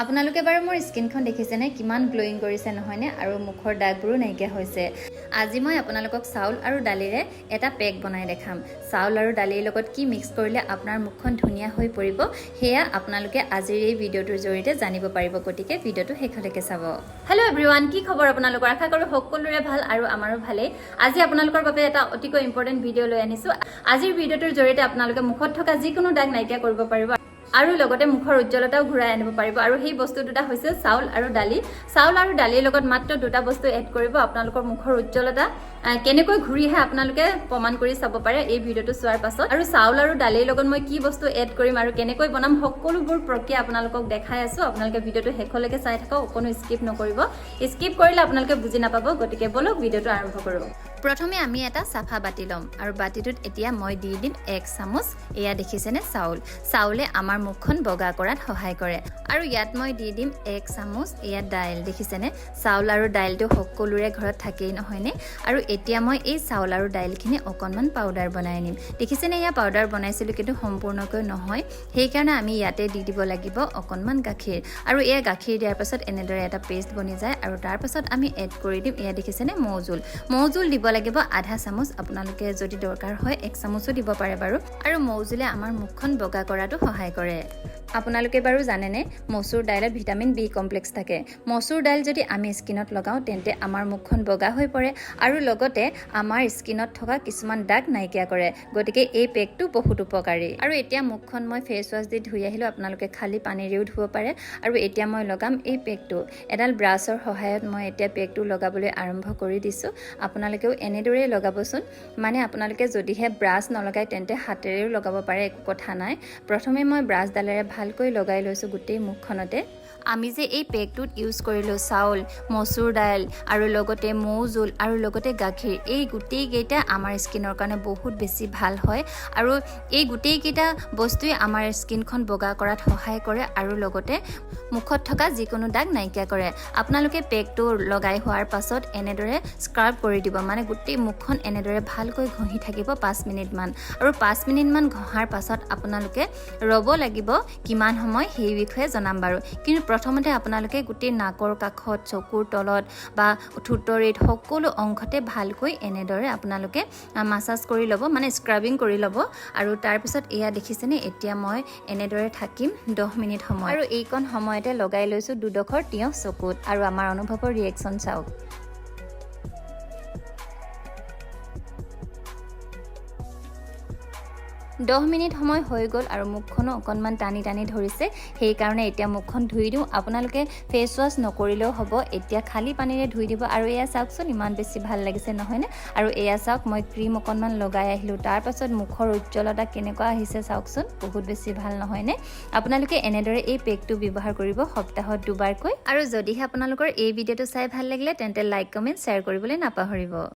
আপোনালোকে বাৰু মোৰ স্কিনখন দেখিছেনে, কিমান গ্ল'য়িং কৰিছে নহয়নে? আৰু মুখৰ দাগবোৰো নাইকিয়া হৈছে। আজি মই আপোনালোকক চাউল আৰু দালিৰে এটা পেক বনাই দেখাম। চাউল আৰু দালিৰ লগত কি মিক্স কৰিলে আপোনাৰ মুখখন ধুনীয়া হৈ পৰিব, সেয়া আপোনালোকে আজিৰ এই ভিডিঅ'টোৰ জৰিয়তে জানিব পাৰিব। গতিকে ভিডিঅ'টো শেষলৈকে চাব। হেল্ল' এভৰিৱান, কি খবৰ আপোনালোকৰ? আশা কৰোঁ সকলোৰে ভাল আৰু আমাৰো ভালেই। আজি আপোনালোকৰ বাবে এটা অতিকৈ ইম্পৰ্টেণ্ট ভিডিঅ' লৈ আনিছোঁ। আজিৰ ভিডিঅ'টোৰ জৰিয়তে আপোনালোকে মুখত থকা যিকোনো দাগ নাইকিয়া কৰিব পাৰিব আৰু লগতে মুখৰ উজ্জ্বলতাও ঘূৰাই আনিব পাৰিব। আৰু সেই বস্তু দুটা হৈছে চাউল আৰু দালি। চাউল আৰু দালিৰ লগত মাত্ৰ দুটা বস্তু এড কৰিব, আপোনালোকৰ মুখৰ উজ্জ্বলতা কেনেকৈ ঘূৰি আহে আপোনালোকে প্ৰমাণ কৰি চাব পাৰে এই ভিডিঅ'টো চোৱাৰ পাছত। আৰু চাউল আৰু দালিৰ লগত মই কি বস্তু এড কৰিম আৰু কেনেকৈ বনাম, সকলোবোৰ প্ৰক্ৰিয়া আপোনালোকক দেখাই আছোঁ। আপোনালোকে ভিডিঅ'টো শেষলৈকে চাই থাকক, অকণো স্কিপ নকৰিব। স্কিপ কৰিলে আপোনালোকে বুজি নাপাব। গতিকে ব'লক, ভিডিঅ'টো আৰম্ভ কৰোঁ। প্ৰথমে আমি এটা চাফা বাতি ল'ম আৰু বাতিটোত এতিয়া মই দি দিম 1 চামুচ, এয়া দেখিছেনে, চাউল। চাউলে আমাৰ মুখখন বগা কৰাত সহায় কৰে। আৰু ইয়াত মই দি দিম 1 চামুচ এয়া দাইল। দেখিছেনে, চাউল আৰু দাইলটো সকলোৰে ঘৰত থাকেই নহয়নে? আৰু এতিয়া মই এই চাউল আৰু দাইলখিনি অকণমান পাউডাৰ বনাই আনিম। দেখিছেনে, এয়া পাউডাৰ বনাইছিলোঁ, কিন্তু সম্পূৰ্ণকৈ নহয়। সেইকাৰণে আমি ইয়াতে দি দিব লাগিব অকণমান গাখীৰ। আৰু এয়া গাখীৰ দিয়াৰ পাছত এনেদৰে এটা পেষ্ট বনি যায়। আৰু তাৰপাছত আমি এড কৰি দিম, এয়া দেখিছেনে, মৌজোল। মৌজোল দিব লাগিব আধা চামুচ। আপোনালোকে যদি দৰকাৰ হয় 1 চামুচো দিব পাৰে বাৰু। আৰু মৌজোলে আমাৰ মুখখন বগা কৰাতো সহায় কৰে। আপোনালোকে বাৰু জানেনে, মচুৰ দাইলত ভিটামিন বি কমপ্লেক্স থাকে? মচুৰ দাইল যদি আমি স্কিনত লগাওঁ, তেন্তে আমাৰ মুখখন বগা হৈ পৰে আৰু লগতে আমাৰ স্কিনত থকা কিছুমান দাগ নাইকিয়া কৰে। গতিকে এই পেকটো বহুত উপকাৰী। আৰু এতিয়া মুখখন মই ফেচ ৱাছ দি ধুই আহিলোঁ। আপোনালোকে খালী পানীৰেও ধুব পাৰে। আৰু এতিয়া মই লগাম এই পেকটো। এডাল ব্ৰাছৰ সহায়ত মই এতিয়া পেকটো লগাবলৈ আৰম্ভ কৰি দিছোঁ। আপোনালোকেও এনেদৰেই লগাবচোন। মানে আপোনালোকে যদিহে ব্ৰাছ নলগায়, তেন্তে হাতেৰেও লগাব পাৰে, একো কথা নাই। প্ৰথমে মই ব্ৰাছডালেৰে ভালকৈ লগাই লৈছোঁ গোটেই মুখখনতে। আমি যে এই পেকটোত ইউজ কৰিলোঁ চাউল, মচুৰ দাইল আৰু লগতে মৌজোল আৰু লগতে গাখীৰ, এই গোটেইকেইটা আমাৰ স্কিনৰ কাৰণে বহুত বেছি ভাল হয়। আৰু এই গোটেইকেইটা বস্তুৱে আমাৰ স্কিনখন বগা কৰাত সহায় কৰে আৰু লগতে মুখত থকা যিকোনো দাগ নাইকিয়া কৰে। আপোনালোকে পেকটো লগাই হোৱাৰ পাছত এনেদৰে স্ক্ৰাব কৰি দিব, মানে গোটেই মুখখন এনেদৰে ভালকৈ ঘঁহি থাকিব 5 মিনিটমান। আৰু 5 মিনিটমান ঘঁহাৰ পাছত আপোনালোকে ৰ'ব লাগিব কিমান সময়, সেই বিষয়ে জনাম বাৰু। কিন্তু প্ৰথমতে আপোনালোকে গোটেই নাকৰ কাষত, চকুৰ তলত বা থুঁতৰিত, সকলো অংশতে ভালকৈ এনেদৰে আপোনালোকে মাছাজ কৰি ল'ব, মানে স্ক্ৰাবিং কৰি ল'ব। আৰু তাৰপিছত এয়া দেখিছেনে, এতিয়া মই এনেদৰে থাকিম 10 মিনিট সময়। আৰু এইকণ সময়তে লগাই লৈছোঁ দুডোখৰ তিয়ঁহ চকুত। আৰু আমাৰ অনুভৱৰ ৰিয়েকশ্যন চাওক। 10 মিনিট সময় হৈ গ'ল আৰু মুখখনো অকণমান টানি টানি ধৰিছে। সেইকাৰণে এতিয়া মুখখন ধুই দিওঁ। আপোনালোকে ফেচ ৱাছ নকৰিলেও হ'ব, এতিয়া খালী পানীৰে ধুই দিব। আৰু এয়া চাওকচোন, ইমান বেছি ভাল লাগিছে নহয়নে? আৰু এয়া চাওক, মই ক্ৰীম অকণমান লগাই আহিলোঁ। তাৰপাছত মুখৰ উজ্জ্বলতা কেনেকুৱা আহিছে চাওকচোন। বহুত বেছি ভাল নহয়নে? আপোনালোকে এনেদৰে এই পেকটো ব্যৱহাৰ কৰিব সপ্তাহত দুবাৰকৈ। আৰু যদিহে আপোনালোকৰ এই ভিডিঅ'টো চাই ভাল লাগিলে, তেন্তে লাইক, কমেণ্ট, শ্বেয়াৰ কৰিবলৈ নাপাহৰিব।